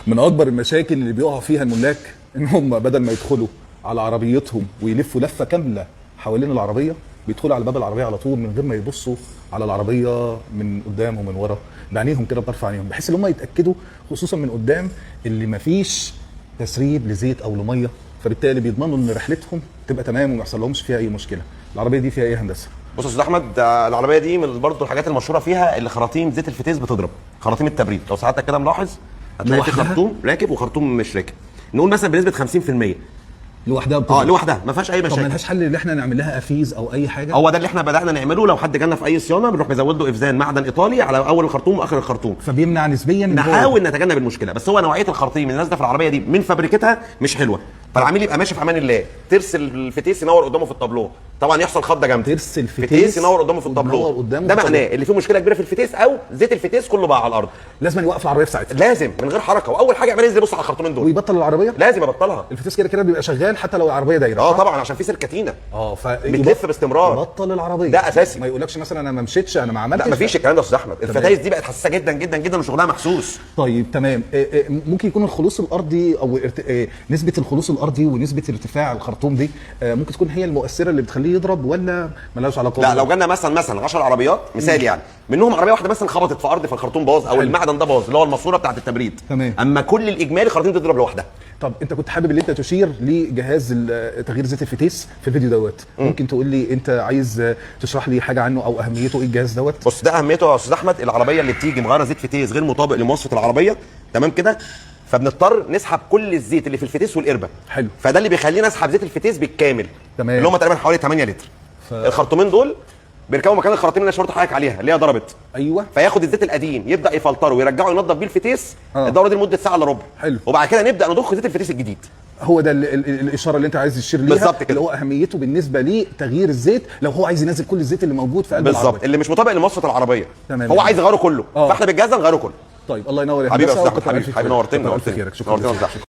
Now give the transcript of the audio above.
من اكبر المشاكل اللي بيقعوا فيها الملاك ان هم بدل ما يدخلوا على عربيتهم ويلفوا لفه كاملة حوالين العربية، بيدخلوا على باب العربية على طول من غير ما يبصوا على العربية من قدام ومن ورا بعينيهم كده، بطرف عينيهم، بحيث ان هم يتاكدوا خصوصا من قدام اللي مفيش تسريب لزيت او لمية، فبالتالي بيضمنوا ان رحلتهم تبقى تمام وما يحصل لهمش فيها اي مشكلة. العربية دي فيها ايه يا هندسة؟ بص يا استاذ احمد، العربية دي من برضه الحاجات المشهورة فيها اللي خراطيم زيت الفتيس بتضرب، خراطيم التبريد. لو سعادتك كده ملاحظ هتلاقي في لوحدها؟ خرطوم راكب وخرطوم مش راكب، نقول مثلا بنسبة 50%. لوحدها بتضرب. اه لوحدها ما فيهاش اي طب مشاكل. ملهاش حل ان احنا نعمل لها افيز او اي حاجة؟ هو ده اللي احنا بدانا نعمله. لو حد جالنا في اي صيانة بنروح مزود له افزان معدن ايطالي على اول الخرطوم واخر الخرطوم، فبيمنع نسبيا إن هو- نحاول نتجنب المشكلة. بس هو نوعية الخراطيم اللي نازله في العربية دي من فابريكتها مش حلوة، فالعميل يبقى ماشي في امان الله، ترس الفتيس ينور قدامه في التابلو، طبعا يحصل خضه جامدة. ترس الفتيس فتيس ينور قدامه في التابلو، ينور قدامه ده في التابلو. معناه اللي فيه مشكلة كبيرة في الفتيس او زيت الفتيس كله بقى على الارض. لازم يوقف العربية في ساعتها، لازم من غير حركة، واول حاجة يعملها ينزل يبص على الخرطومين دول. ويبطل العربية. لازم يبطلها. الفتيس كده كده بيبقى شغال حتى لو العربية دايرة. اه طبعا، عشان في سلكه تينه اه ف بتلف باستمرار. يبطل العربية، ده أساسي. ما يقولكش مثلا انا ما مشيتش، انا ما عملتش. لا مفيش الكلام ده يا استاذ احمد. الفتايس دي بقت حساسة جدا جدا جدا وشغلها محسوس. طيب تمام. ممكن يكون الخلوص الارضي او نسبه الخلوص الارضي ونسبه ارتفاع الخرطوم دي ممكن تكون هي المؤثرة اللي بتخليه يضرب، ولا ملهاش علاقة؟ لا لو جالنا مثلا 10 عربيات مثال يعني، منهم عربية واحدة مثلا خبطت في ارض فالخرطوم باظ او حلو. المعدن ده باظ اللي هو الماسورة بتاعه التبريد. تمام. اما كل الاجمالي الخراطيم تضرب لوحدها. طب انت كنت حابب ان انت تشير لجهاز تغيير زيت الفتيس في الفيديو دوت، ممكن تقول لي انت عايز تشرح لي حاجة عنه او اهميته ايه الجهاز دوت؟ بص ده اهميته يا استاذ احمد، العربية اللي بتيجي مغيرة زيت فتيس غير مطابق لمواصفه العربية، تمام كده، فبنضطر نسحب كل الزيت اللي في الفتيس والقربه. حلو. فده اللي بيخلينا نسحب زيت الفتيس بالكامل. تمام. اللي هم تقريبا حوالي 8 لتر. الخرطومين دول بيركبوا مكان الخراطيم اللي انا شاورت حضرتك عليها اللي هي ضربت. ايوه. فياخد الزيت القديم يبدا يفلتره ويرجعه ينضف بيه الفتيس. الدورة دي لمدة ساعة الا ربع. حلو. وبعد كده نبدا نضخ زيت الفتيس الجديد. هو ده ال ال الاشارة اللي انت عايز تشير ليها بالظبط كده. اللي هو اهميته بالنسبة لتغيير الزيت لو هو عايز ينزل كل الزيت اللي موجود في قلب بالظبط، العربية. اللي مش مطابق لمواصفه العربية. تمام. هو عايز يغيره كله. آه. فاحنا بالجهاز ده نغيره كله. طيب الله ينور يا حبيبي يا هندسة، استاذ وكتر حبيبي ألف حبيبي، خير. نورتني كتر ألف نورتني خيرك. شكرا نورتني يا جزيلا. أستاذ أحمد.